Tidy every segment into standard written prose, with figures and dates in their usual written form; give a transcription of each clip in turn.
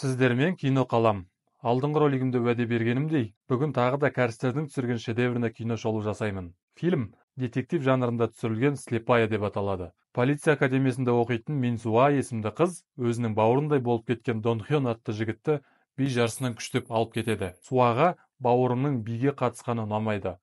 Сіздермен кино қалам. Алдыңғы ролигімде уәде бергенімдей, бүгін тағы да кәрістердің түсірген шедевріне кино шолу жасаймын. Фильм детектив жанрында түсірілген «Слепая» деп аталады. Полиция академиясында оқитын Мин Суа есімді қыз өзінің бауырындай болып кеткен Дон Хён атты жігітті би жарысынан күштеп алып кетеді. Суаға бауырының биге қатысқаны ұнамайды.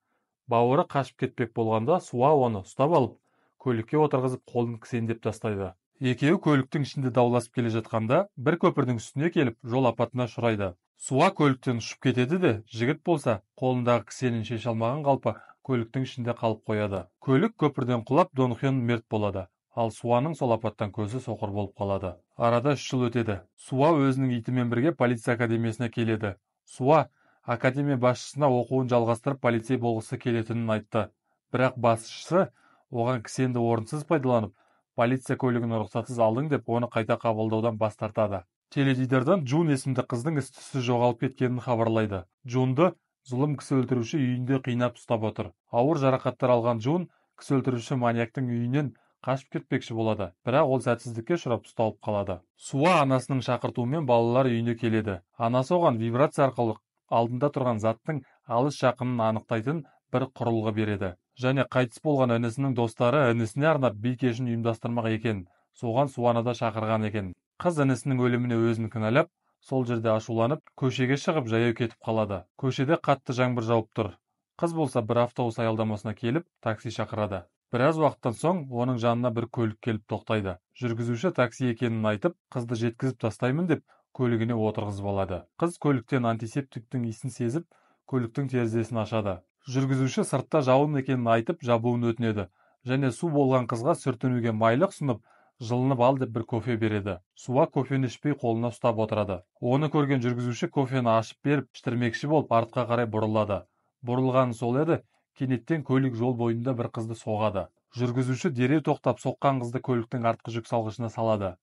Бауыры қашып кетпек болғанда, Суа оны ұстап алып, көлікке отырғызып, қолын кісендеп тастайды. Екеуі көліктің ішінде дауласып келе жатқанда, бір көпірдің үстіне келіп, жол апатына ұшырайды. Суа көліктен ұшып кетеді де, жігіт болса, қолындағы кісенін шеше алмаған қалпы көліктің ішінде қалып қояды. Көлік көпірден құлап, Дон Хён мерт болады. Ал Суаның сол апаттан көзі соқыр болып қалады. Арада 3 жыл өтеді. Суа өзінің итімен бірге полиция академиясына келеді. Суа академия басшысына оқуын жалғастырып, полицей болғысы келетінін айтты. Бірақ басшысы оған кісенді орынсыз пайдаланып, полиция көлігін рұқсатсыз алдың деп, оны қайта қабылдаудан бас тартады. Теледидардан Джун есімді қыздың із-түссіз жоғалып кеткенін хабарлайды. Джунды зұлым кісі өлтіруші үйінде қинап ұстап отыр. Ауыр жарақаттар алған Джун кісі өлтіруші маньяктың үйінен қашып кетпекші болады. Бірақ ол сәтсіздікке ұшырап, ұсталып қалады. Суа анасының шақыртуымен балалар үйіне келеді. Анасы оған вибрация арқылы алдында тұрған заттың алыс жақынын анықтайтын бір құрылғы береді. Және қайтыс болған інісінің достары інісіне арнап би кешін ұйымдастырмақ екен. Соған Суаны да шақырған екен. Қыз інісінің өліміне өзін кінәлап, сол жерде ашуланып, көшеге шығып, жаяу кетіп қалады. Көшеде қатты жаңбыр жауып тұр. Қыз болса бір автобус аялдамасына келіп, такси шақырады. Біраз уақыттан соң оның жанына бір көлік келіп тоқтайды. Жүргізуші такси екенін айтып, қызды жеткізіп тастаймын деп, көлігіне отырғызып алады. Қыз көліктен антисептиктің иісін сезіп, көліктің терезесін ашады. Жүргізуші сыртта жауын екенін айтып, жабуын өтінеді. Және су болған қызға сүртінуге майлық ұсынып, жылынып ал деп бір кофе береді. Суа кофені ішпей, қолына ұстап отырады. Оны көрген жүргізуші кофені ашып беріп, іштірмекші болып, артқа қарай бұрылады. Бұрылғаны сол еді, кенеттен көлік жол бойында бір қызды соғады. Жүргізуші дереу тоқтап, соққан қызды көліктің артқы жүк салғышына салады.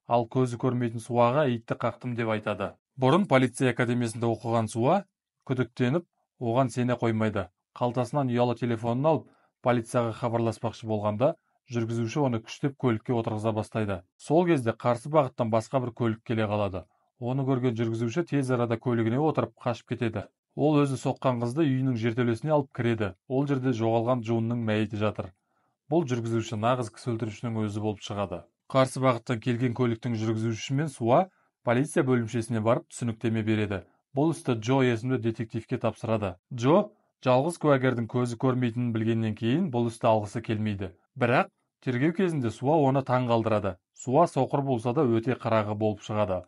Ал көзі көрмейтін Суаға итті қақтым деп айтады. Бұрын полиция академиясында оқыған Суа күдіктеніп, оған сене қоймайды. Қалтасынан ұялы телефонын алып, полицияға хабарласпақшы болғанда, жүргізуші оны күштеп көлікке отырғыза бастайды. Сол кезде қарсы бағыттан басқа бір көлік келе қалады. Оны көрген жүргізуші тез арада көлігіне отырып, қашып кетеді. Ол өзі соққан қызды үйінің жертөлесіне алып кіреді. Ол жерде жоғалған Джунның мәйіті жатыр. Бұл жүргізуші нағыз кісі өлтірушінің өзі болып шығады. Қарсы бағыттан келген көліктің жүргізушісі мен Суа полиция бөлімшесіне барып, түсініктеме береді. Бұл істі Джо есімді детективке тапсырады. Джо жалғыз куәгердің көзі көрмейтінін білгеннен кейін, бұл істі алғысы келмейді. Бірақ тергеу кезінде Суа оны таң қалдырады. Суа соқыр болса да, өте қырағы болып шығады.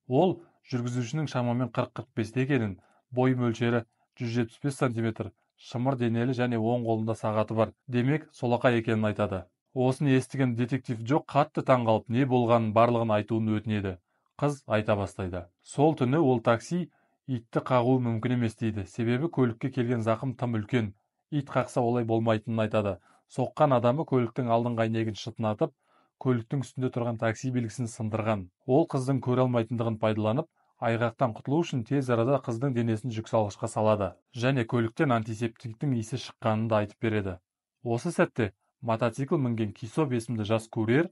Ол жүргізушінің шамамен 40-45-те екенін, бой мөлшері 175 сантиметр, шымыр денелі және оң қолында сағаты бар, демек, солақай екенін айтады. Осыны естіген детектив Джо қатты таң қалып, не болғанын барлығын айтуын өтінеді. Қыз айта бастайды. Сол түні ол такси итті қағуы мүмкін емес дейді. Себебі көлікке келген зақым тым үлкен. Ит қақса, олай болмайтынын айтады. Соққан адамы көліктің алдыңғы әйнегін шытынатып, көліктің үстінде тұрған такси белгісін сындырған. Ол қыздың көре алмайтындығын пайдаланып, айғақтан құтылу үшін тез арада қыздың денесін жүк салғышқа салады. Және көліктен антисептиктің иісі шыққанын да айтып береді. Осы сәтте мотоцикл мінген Кисоп есімді жас курьер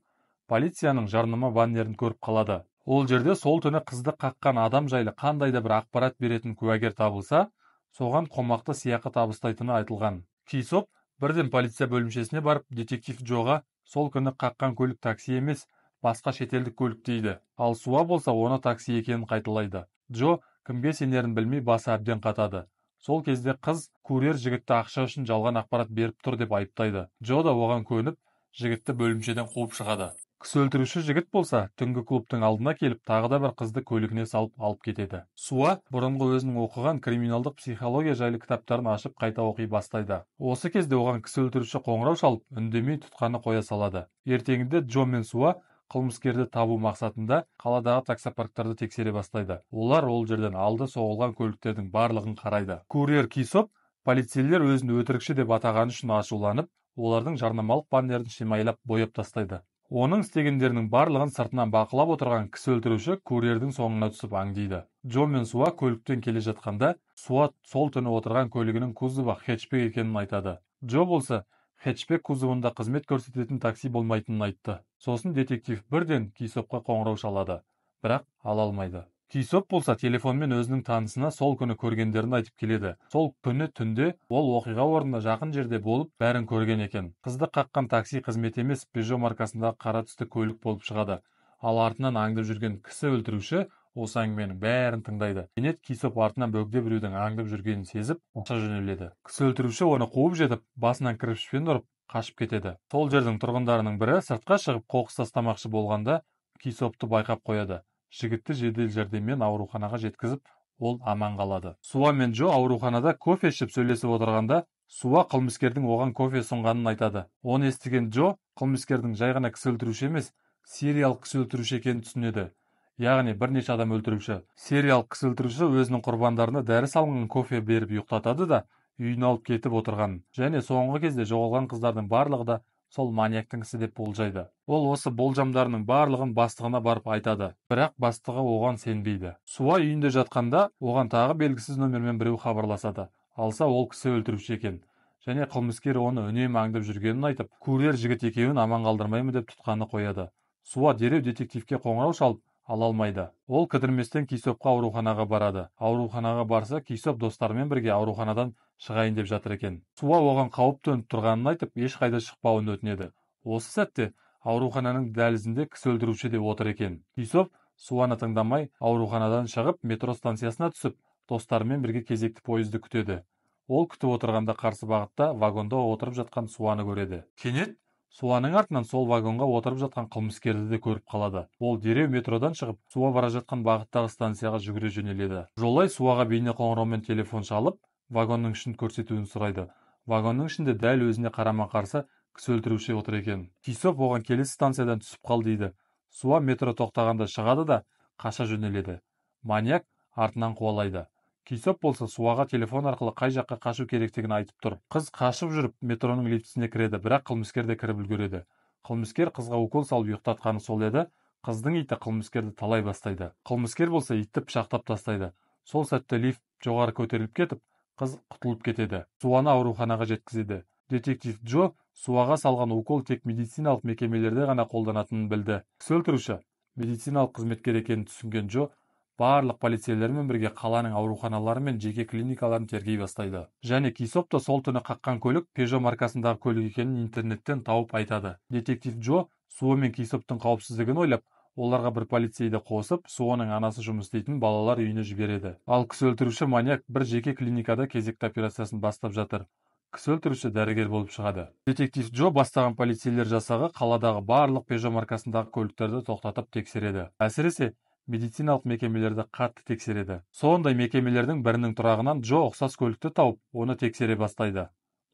полицияның жарнама баннерін көріп қалады. Ол жерде сол түні қызды қаққан адам жайлы қандай да бір ақпарат беретін куәгер табылса, соған қомақты сыйақы табыстайтыны айтылған. Кисоп бірден полиция бөлімшесіне барып, детектив Джоға сол күні қаққан көлік такси емес, басқа шетелдік көлік дейді. Ал Суа болса, оны такси екенін қайталайды. Джо кімге сенерін білмей, басы әбден қатады. Сол кезде қыз курьер жігітті ақша үшін жалған ақпарат беріп тұр деп айыптайды. Джо да оған көніп, жігітті бөлімшеден қуып шығады. Кісі өлтіруші жігіт болса, түнгі клубтың алдына келіп, тағы да бір қызды көлігіне салып алып кетеді. Суа бұрынғы өзінің оқыған криминалдық психология жайлы кітаптарын ашып, қайта оқи бастайды. Осы кезде оған кісі өлтіруші қоңырау шалып, үндемей тұтқаны қоя салады. Ертеңінде Джо мен Суа қылмыскерді табу мақсатында қаладағы таксопарктарды тексере бастайды. Олар ол жерден алды соғылған көліктердің барлығын қарайды. Курьер Кисоп полицейлер өзін өтірікші деп атағаны үшін ашуланып, олардың жарнамалық баннерін шимайлап, бояп тастайды. Оның істегендерінің барлығын сыртынан бақылап отырған кісі өлтіруші курьердің соңына түсіп аңдиды. Джо мен Суа көліктен келе жатқанда, Суа сол түні отырған көлігінің кузовы хэтчбек екенін айтады. Джо болса, хэтчбек кузовында қызмет көрсететін такси болмайтынын айтты. Сосын детектив бірден Кисопқа қоңырау шалады, бірақ ала алмайды. Кисоп болса телефонмен өзінің танысына сол күні көргендерін айтып келеді. Сол күні түнде ол оқиға орнына жақын жерде болып, бәрін көрген екен. Қызды қаққан такси қызметі емес, Peugeot маркасындағы қара түсті көлік болып шығады. Ал артынан аңдып жүрген кісі өлтіруші осы әңгіменің бәрін тыңдайды. Кенет Кисоп артынан бөгде біреудің аңдып жүргенін сезіп, қаша жөнеледі. Кісі өлтіруші оны қуып жетіп, басынан кірпішпен ұрып, қашып кетеді. Сол жердің тұрғындарының бірі сыртқа шығып қоқыс тастамақшы болғанда Кисопты байқап қояды. Жігітті жедел жәрдеммен ауруханаға жеткізіп, ол аман қалады. Суа мен Джо ауруханада кофе ішіп сөйлесіп отырғанда, Суа қылмыскердің оған кофе ұсынғанын айтады. Оны естіген Джо қылмыскердің жай ғана кісі өлтіруші емес, сериялық кісі өлтіруші екенін түсінеді. Яғни бірнеше адам өлтіруші. Сериялық кісі өлтіруші өзінің құрбандарына дәрі салынған кофе беріп ұйықтатады да, үйіне алып кетіп отырған. Және соңғы кезде жоғалған қыздардың барлығы да сол маньяктың ісі деп болжайды. Ол осы болжамдарының барлығын бастығына барып айтады. Бірақ бастығы оған сенбейді. Суа үйінде жатқанда оған тағы белгісіз нөмірмен біреу хабарласады. Алса ол кісі өлтіруші екен. Және қылмыскер оны үнемі аңдып жүргенін айтып, курьер жігіт екеуін аман қалдырмаймын деп тұтқаны қояды. Суа дереу детективке қоңырау шалып, ала алмайды. Ол кідірместен Кисопқа ауруханаға барады. Ауруханаға барса, Кисоп достарымен бірге ауруханадан шығайын деп жатыр екен. Суа оған қауіп төніп тұрғанын айтып, ешқайда шықпауын өтінеді. Осы сәтте аурухананың дәлізінде кісі өлтіруші де отыр екен. Кисоп Суаны тыңдамай, ауруханадан шығып, метро станциясына түсіп, достарымен бірге кезекті пойызды күтеді. Ол күтіп отырғанда қарсы бағытта вагонда отырып жатқан Суаны көреді. Кенет Суаның артынан сол вагонға отырып жатқан қылмыскерді де көріп қалады. Ол дереу метродан шығып, Суа бара жатқан бағыттағы станцияға жүгіре жөнеледі. Жолай Суаға бейне қоңыраумен телефон шалып, вагонның ішін көрсетуін сұрайды. Вагонның ішінде дәл өзіне қарама-қарсы кісі өлтіруші отыр екен. Кисоп оған келесі станциядан түсіп қал дейді. Суа метро тоқтағанда шығады да, қаша жөнеледі. Маньяк артынан қуалайды. Кисоп болса Суаға телефон арқылы қай жаққа қашу керектігін айтып тұр. Қыз қашып жүріп метроның лифтісіне кіреді, бірақ қылмыскер де кіріп үлгереді. Қылмыскер қызға укол салып ұйықтатқаны сол еді, қыздың иті қылмыскерді талай бастайды. Қылмыскер болса итті пышақтап тастайды. Сол сәтте лифт жоғары көтеріліп кетіп, қыз құтылып кетеді. Суаны ауруханаға жеткізеді. Детектив Джо Суаға салған укол тек медициналық мекемелерде ғана қолданатынын білді. Кісі өлтіруші медициналық қызметкер екенін түсінген Джо барлық полицейлермен бірге қаланың ауруханалары мен жеке клиникаларын тергей бастайды. Және Кисоп та сол түні қаққан көлік Peugeot маркасындағы көлік екенін интернеттен тауып айтады. Детектив Джо Суа мен Кисоптың қауіпсіздігін ойлап, оларға бір полицейді қосып, Суаның анасы жұмыс істейтін балалар үйіне жібереді. Ал кісі өлтіруші маньяк бір жеке клиникада кезекті операциясын бастап жатыр. Кісі өлтіруші дәрігер болып шығады. Детектив Джо бастаған полицейлер жасағы қаладағы барлық Peugeot маркасындағы көліктерді тоқтатып тексереді. Әсіресе медициналық мекемелерді қатты тексереді. Сондай мекемелердің бірінің тұрағынан Джо ұқсас көлікті тауып, оны тексере бастайды.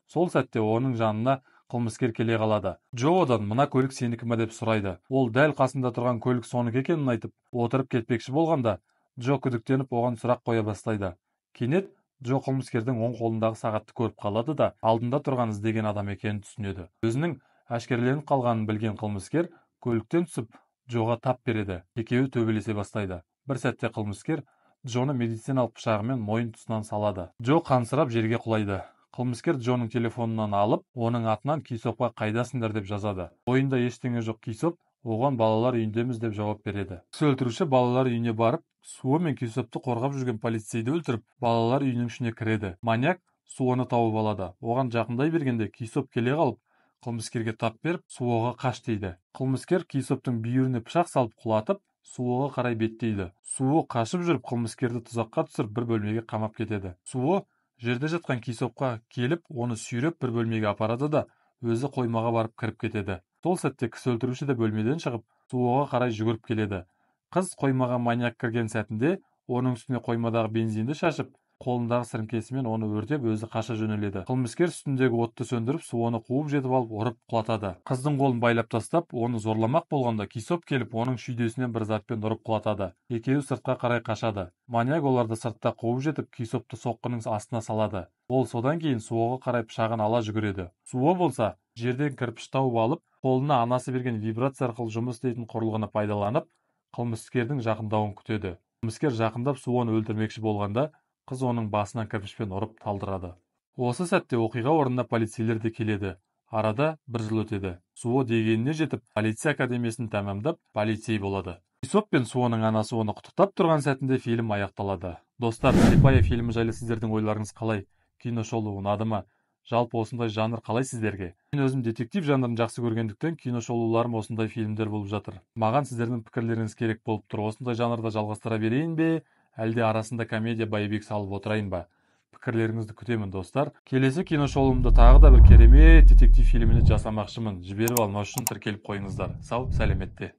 Сол сәтте оның жанына қылмыскер келе қалады. Джо одан мына көлік сенікі ме деп сұрайды. Ол дәл қасында тұрған көлік соныкі екенін айтып, отырып кетпекші болғанда, Джо күдіктеніп оған сұрақ қоя бастайды. Кенет Джо қылмыскердің оң қолындағы сағатты көріп қалады да, алдында тұрған іздеген адам екенін түсінеді. Өзінің әшкереленіп қалғанын білген қылмыскер көліктен түсіп, Джоға тап береді. Екеуі төбелесе бастайды. Бір сәтте қылмыскер Джоны медициналық пышағымен мойын тұсынан салады. Джо қансырап жерге құлайды. Қылмыскер Джоның телефонынан алып, оның атынан Кисопқа қайдасыңдар деп жазады. Ойында ештеңе жоқ Кисоп оған балалар үйіндеміз деп жауап береді. Кісі өлтіруші балалар үйіне барып, Суа мен Кисопты қорғап жүрген полицейді өлтіріп, балалар үйінің ішіне кіреді. Маньяк Суаны тауып алады. Оған жақындай бергенде Кисоп келе қалып, қылмыскерге тап беріп, Суаға қаш дейді. Қылмыскер Кисоптың бүйіріне пышақ салып құлатып, Суаға қарай беттейді. Суы қашып жүріп, қылмыскерді тұзаққа түсіріп, бір бөлмеге қамап кетеді. Суы жерде жатқан Кисопқа келіп, оны сүйреп бір бөлмеге апарады да, өзі қоймаға барып кіріп кетеді. Сол сәтте кісі өлтіруші де бөлмеден шығып, Суаға қарай жүгіріп келеді. Қыз қоймаға маньяк кірген сәтінде, оның үстіне қоймадағы бензинді шашып, қолындағы сіріңкесімен оны өртеп, өзі қаша жөнеледі. Қылмыскер үстіндегі отты сөндіріп, Суаны қуып жетіп алып, ұрып құлатады. Қыздың қолын байлап тастап, оны зорламақ болғанда Кисоп келіп, оның шүйдесінен бір затпен ұрып құлатады. Екеуі сыртқа қарай қашады. Маньяк оларды сыртта қуып жетіп, Кисопты соққының астына салады. Ол содан кейін Суаға қарай пышағын ала жүгіреді. Суа болса, жерден кірпіш тауып алып, қолына анасы берген вибрация арқылы жұмыс істейтін құрылғыны пайдаланып, қылмыскердің жақындауын күтеді. Қылмыскер жақындап Суаны өлтірмекші болғанда, қыз оның басынан кірпішпен ұрып талдырады. Осы сәтте оқиға орнына полицейлер де келеді. Арада бір жыл өтеді. Суо дегеніне жетіп, полиция академиясын тәмамдап, полицей болады. Исоп пен Суоның анасы оны құттықтап тұрған сәтінде фильм аяқталады. Достар, «Слепая» фильмі жайлы сіздердің ойларыңыз қалай? Киношолу ұнады ма? Жалпы, осындай жанр қалай сіздерге? Мен өзім детектив жанрын жақсы көргендіктен, киношолуларым осындай фильмдер болып жатыр. Маған сіздердің пікірлеріңіз керек болып тұр. Осындай жанрда жалғастыра берейін бе, әлде арасында комедия, боевик салып отырайын ба? Пікірлеріңізді күтемін, достар. Келесі киношолуымды тағы да бір керемет детектив фильміне жасамақшымын. Жіберіп алмас үшін тіркеліп қойыңыздар. Сау сәлеметте.